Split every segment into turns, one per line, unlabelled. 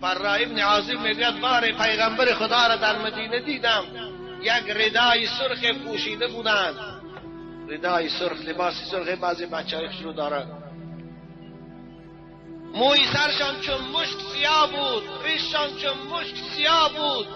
برا ابن عازب میگوید بار پیغمبر خدا را در مدینه دیدم، یک ردای سرخ پوشیده بودند. ردای سرخ، لباس سرخ بعضی بچه های رو دارند. موی سرشان چون مشک سیاه بود، ریششان چون مشک سیاه بود،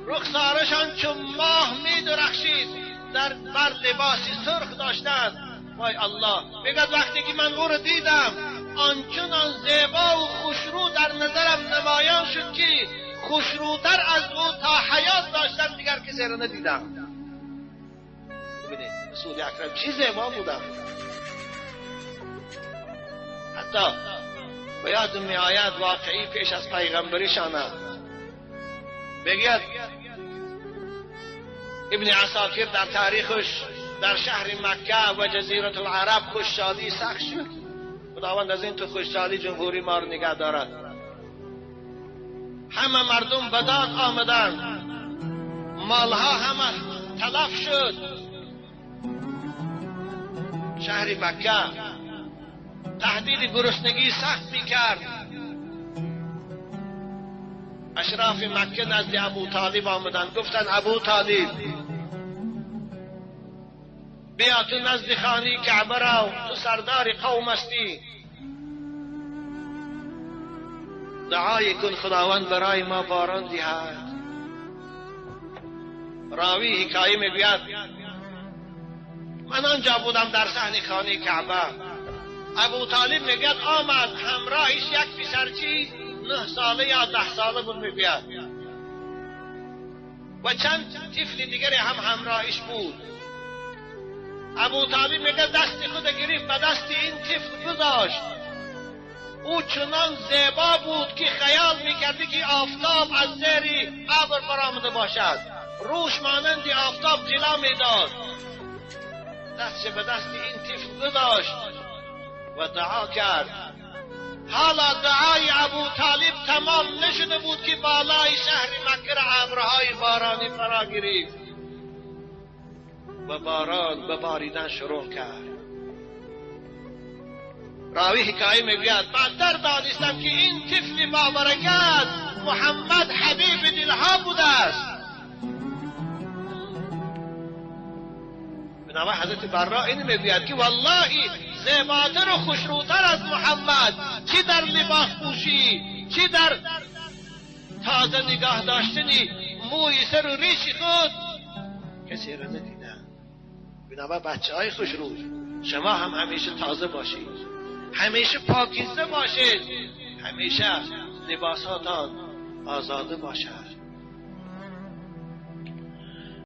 رخسارشان چون ماه می درخشید، در بر لباس سرخ داشتند. وای الله، میگد وقتی که من او رو دیدم آنچنان زیبا و خوشرو در نظرم نمایان شد که خوشروتر از او تا حیات داشتم دیگر کسی را ندیدم. ببینید رسول اکرم چی زیبا بودم. حتی به یادم می آید واقعی پیش از پیغمبریشان بگید ابن عساکر در تاریخش در شهر مکه و جزیره العرب خوشحالی سخت شد. خداوند از این تو خوشحالی جمهوری ما رو نگه دارد. همه مردم به داد آمدند، مالها همه تلف شد. شهر مکه تهدید گرسنگی سخت میکرد. اشراف مکه نزد ابو طالب آمدند، گفتند ابو طالب بیا تو نزد خانه کعبه رو، تو سردار قوم هستی، دعای کن خداوند برای ما باران دهد. راوی حکایه میگوید من آنجا بودم در صحن خانه کعبه. ابو طالب میگوید آمد همراهش یک پسرچی 9 ساله یا 10 ساله بود میگوید و چند طفل دیگری هم همراهش بود. ابو طالب میگه دست خود گرفت به دست این طفل گذاشت. او چنان زیبا بود که خیال میکردی که آفتاب از زیر ابر برآمده باشد. روش مانند آفتاب جلا میداد. دستش به دست این طفل گذاشت و دعا کرد. حالا دعای ابو طالب تمام نشده بود که بالای شهر مکه را ابرهای بارانی فرا گرفت و باران به باریدن شروع کرد. راوی حکایه میگوید بعدتر دانستم که این طفل با برکت محمد حبیب دلها بوده است. بنابراین حضرت برا این میگوید که والله زیباتر و خوشروتر از محمد چی در لباس پوشی، چی در تازه نگاه داشتنی موی سر و ریش خود کسی را ندیدم. بنابراین بچه های خوشرو شما هم همیشه تازه باشید، همیشه پاکیزه باشید، همیشه لباساتان آزاده باشد.